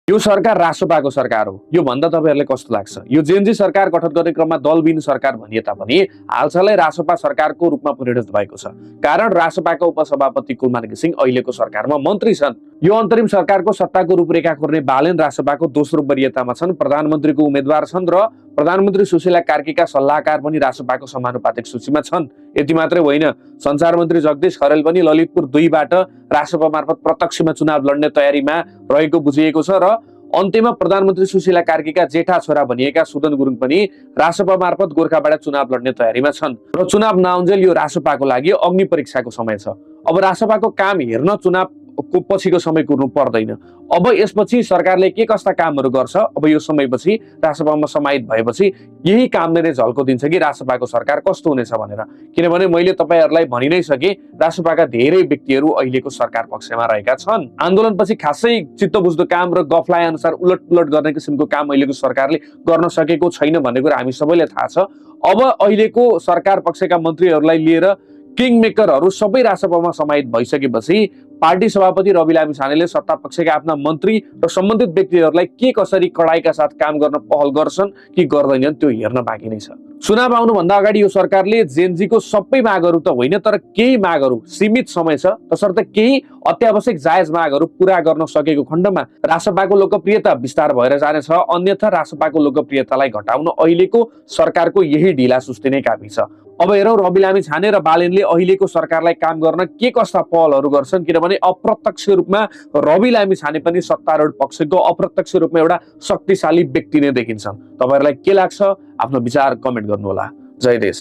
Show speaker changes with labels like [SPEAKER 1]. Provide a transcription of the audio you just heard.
[SPEAKER 1] यो सरकार रासोपाको सरकार हो यो भन्दा तपाईहरुलाई कस्तो लाग्छ? यो जेएनजी सरकार गठन गर्ने क्रममा दलविहीन सरकार भनिए तापनि हालसालै रासोपा सरकारको रूपमा परिणत भएको छ। कारण रासोपाको उपसभापति कुलमान घिसिङ अहिलेको सरकारमा मन्त्री छन्। यो अन्तरिम सरकारको सत्ताको रूपरेखा कोर्ने बालेन रासोपाको दोस्रो वरियतामा छन्। प्रधानमन्त्रीको उम्मेद्वार छन् र प्रधानमन्त्री सुशीला कार्कीका सल्लाहकार पनि रासोपाको समानुपातिक सूचीमा छन्। यति मात्रै होइन, सञ्चार मन्त्री जगदीश खरेल पनि ललितपुर 2 बाट रासोपा मार्फत प्रत्यक्षमा चुनाव लड्ने तयारीमा रहेको बुझिएको छ र अन्त्यमा प्रधानमन्त्री सुशीला कार्कीका जेठा छोरा भनिएका सुदन गुरुङ पनि रासोपा मार्फत गोर्खाबाट चुनाव लड्ने तयारीमा छन् र चुनाव नआउन्जेल यो रासोपाको लागि अग्नि परीक्षाको समय छ। अब रासोपाको काम हेर्न चुनावको पछिको समय कुर्नु पर्दैन। अब यसपछि सरकारले के कस्ता कामहरू गर्छ, अब यो समयपछि रासोपामा समाहित भएपछि यही कामले नै झल्को दिन्छ कि रासोपाको सरकार कस्तो हुनेछ भनेर। किनभने मैले तपाईहरुलाई भनि नै सके, रासोपाका धेरै व्यक्तिहरू अहिलेको सरकार पक्षमा रहेका छन्। आन्दोलनपछि खासै चित्त बुझ्दो काम र गफलाई अनुसार उलटपुलट गर्ने किसिमको काम अहिलेको सरकारले गर्न सकेको छैन भन्ने कुरा हामी सबैलाई थाहा छ। अब अहिलेको सरकार पक्षका मन्त्रीहरूलाई लिएर किङ मेकरहरू सबै रासोपामा समाहित भइसकेपछि पार्टी सभापति रवि लामी छानेले सत्ता पक्षका आफ्ना मन्त्री र सम्बन्धित व्यक्तिहरूलाई के कसरी कडाइका साथ काम गर्न पहल गर्छन् कि गर्दैनन् त्यो हेर्न बाँकी नै छ। चुनाव आउनुभन्दा अगाडि यो सरकारले जेएनजीको सबै मागहरू त होइन, तर केही मागहरू, सीमित समय छ तसर्थ केही अत्यावश्यक जायज मागहरू पूरा गर्न सकेको खण्डमा रासोपाको लोकप्रियता विस्तार भएर जानेछ। अन्यथा रासोपाको लोकप्रियतालाई घटाउन अहिलेको सरकारको यही ढिला सुस्ती नै काफी छ। अब हेरौँ रवि लामी छाने र बालेनले अहिलेको सरकारलाई काम गर्न के कस्ता पहलहरू गर्छन्। किनभने अप्रत्यक्ष रूपमा रवि लामी छाने पनि सत्तारूढ पक्षको अप्रत्यक्ष रूपमा एउटा शक्तिशाली व्यक्ति नै देखिन्छन्। तपाईहरुलाई के लाग्छ? आफ्नो विचार कमेन्ट गर्नुहोला। जय देश।